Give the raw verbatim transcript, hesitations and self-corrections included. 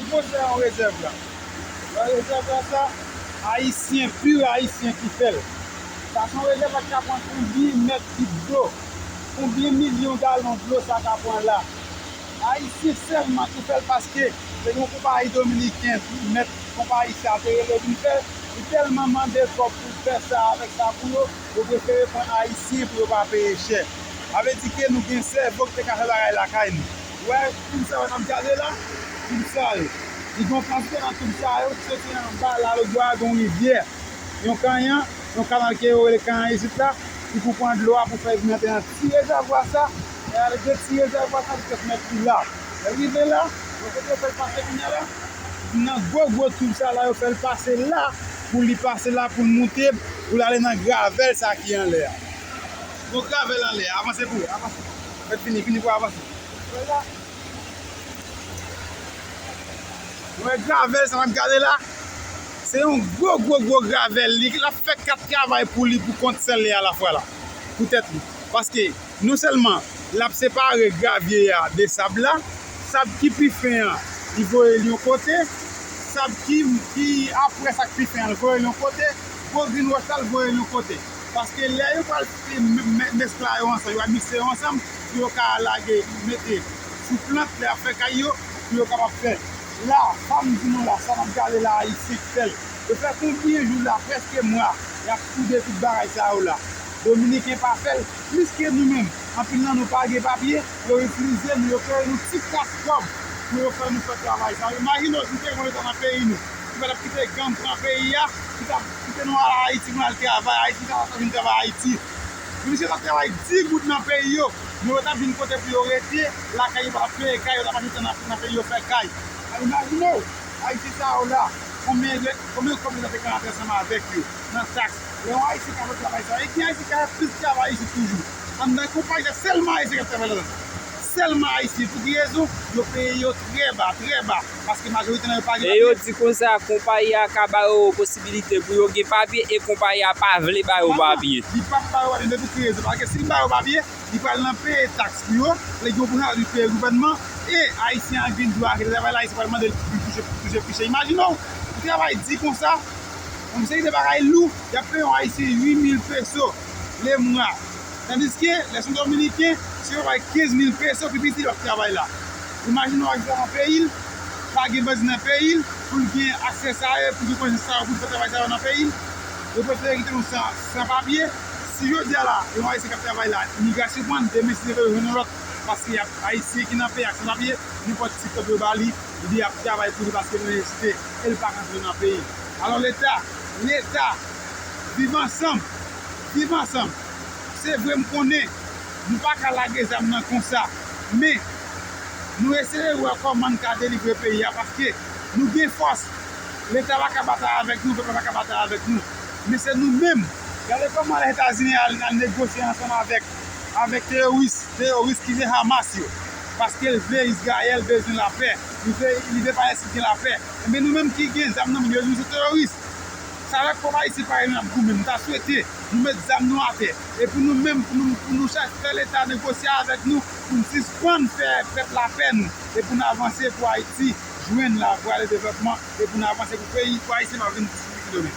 Pwojè yon rezèvwa. Yon rezèvwa sa, Ayisyen, pur Ayisyen ki fè l. Sa se yon rezèvwa ki ka pran konbyen mèt kib dlo, konbyen milyon galon dlo sa ka pran la. Ayisyen sèlman ki fè l, paske se yon konpayi dominiken ki mèt konpayi sa te rele vin fè l. Li tèlman mande kòb pou l fè sa avèk sa pou yo, yo prefere pran Ayisyen pou yo pa peye chè. Sa vle di ke nou gen sèvo ki te ka fè bagay lakay nou. Ou wè tib sa yo n ap gade la? Tib sa yo. Li gen yon kantite nan tib sa yo ki soti anba la, lòtbò a gen yon rivyè. Yon kanyan, yon kanal ke yo rele kanyan isit la, ki pou pran dlo a pou fè vin antre nan ti rezèvwa sa. E avèk de ti rezèvwa sa, li fèk mèt li la. Lè l rive la, yon kote yo fè l pase kounye a la, nan gwo gwo tib sa la, yo fè l pase la, pou li pase la, pou l moute, pou l ale nan gravèl sa ki anlè a. Gwo gravèl anlè a, avanse pou, avanse. Fèt fini, fini pou avanse. Wè la. Wè gravèl sa n ap gade la. Se yon gwo, gwo, gwo gravèl. Li, l ap fè kat travay pou li, pou kont sèl li alafwa la. Pou tèt li. Paske, non sèlman, l ap separe gravye a de sab la, sab ki pi fen an, li voye l yon kote, sab ki, ki apre sa k pi fen an, li voye l yon kote, gwo grenn wòch la, li voye l yon kote. Paske lè yo pral meskla yo ansanm, yo pral mikse yo ansanm, pou yo ka lage, mete sou plant, lè y ap fè kay yo, pou yo kapab fè. La, sa m di nou la, sa n ap gade la, Ayisyen k fè l. Yo fè konbyen jou la, prèske mwa, y ap soude tout bagay sa yo la. Dominiken pa fè l, plis ke nou menm. Anpil nan nou pa gen papye, yo itilize nou, yo peye nou ti kras kòb pou yo fè nou fè travay sa yo. Imajine w si nou te gen yon Leta nan peyi nou, ki pa t ap kite gang pran peyi a, ki t ap kite nou al Ayiti pou n al travay Ayiti, ki t ap vin travay Ayiti. Misye t ap travay di goud nan peyi yo, men yo t ap vin kote pou yo rete, lakay yo pa t ap peye kay, yo t ap achte nan, nan peyi yo fè kay. Imajine w, Ayisyen sa yo la, konbyen de, konbyen kòb yo ta te ka rantre ansanm avèk yo nan taks. Lè yon Ayisyen ka fè travay sa, e gen Ayisyen ki ka fè plis travay isit toujou. Anndan konpayi sa, sèlman Ayisyen k ap travay ladan. Sèlman Ayisyen. Pou ki rezon? Yo peye yo trè ba, trè ba. Paske majorite nan yo pa gen papye. E yo di konsa, konpayi a ka ba yo posibilite pou yo gen papye e konpayi a pa vle ba yo papye. Li p ap ba yo papye, men pou ki rezon? Paske si l ba yo papye, li pral nan peye taks pou yo, lè gen yon pwosedi peye gouvènman, e Ayisyen an gen dwa rete travay la, Ayisyen pral mande l pou touche, pou touche pi chè. Imajine w, pou travay di konsa, yon seri de bagay lou, y ap peye yon Ayisyen uit mil peso le mwa. Tandiske, lè se yon Dominiken, si yo bay kenz mil peso, pi piti l ap travay la. Imajine w Ayisyen nan peyi l, pa gen bandi nan peyi l, pou l gen aksè sa yo, pou l gen konesans sa yo, pou l fè travay sa yo nan peyi l. Yo prefere kite nou san, san papye. Si jodi a la, yon Ayisyen k ap travay la, imigrasyon pran l, demen si Dye vle yo jwenn yon lòt, paske y ap Ayisyen ki nan peyi a san papye, nenpòt ti kòb yo ba li, li ap travay pou li paske li nesesite, e l pa rantre nan peyi. Alò Leta, Leta, viv ansanm, viv ansanm. Se vre m konnen nou pa ka lage zam nan konsa, men nou eseye wè kòman n ka delivre peyi a, paske nou gen fòs. Leta pa ka batay avèk nou, pèp la pa ka batay avèk nou. Men se nou menm. Gade kòman Lèzetazini al, al negosye ansanm avèk, avèk teyoris, teyoris ki se Hamas yo. Paske l vle Izrayèl bezwen lapè. Li vle, li vle Palestin gen lapè. Enben nou menm ki gen zam nan men nou, yo di nou se teyoris. Sa lòt pèp ayisyen parèy nou ap goumen. M ta swete nou met zam nou atè. E pou nou menm, pou nou, pou nou chache fè Leta negosye avèk nou, pou n sispann fè pèp la pè nou. E pou n avanse pou Ayiti jwenn lavwa de devlòpman. E pou n avanse pou peyi, pou Ayisyen pa vin difikilte demen.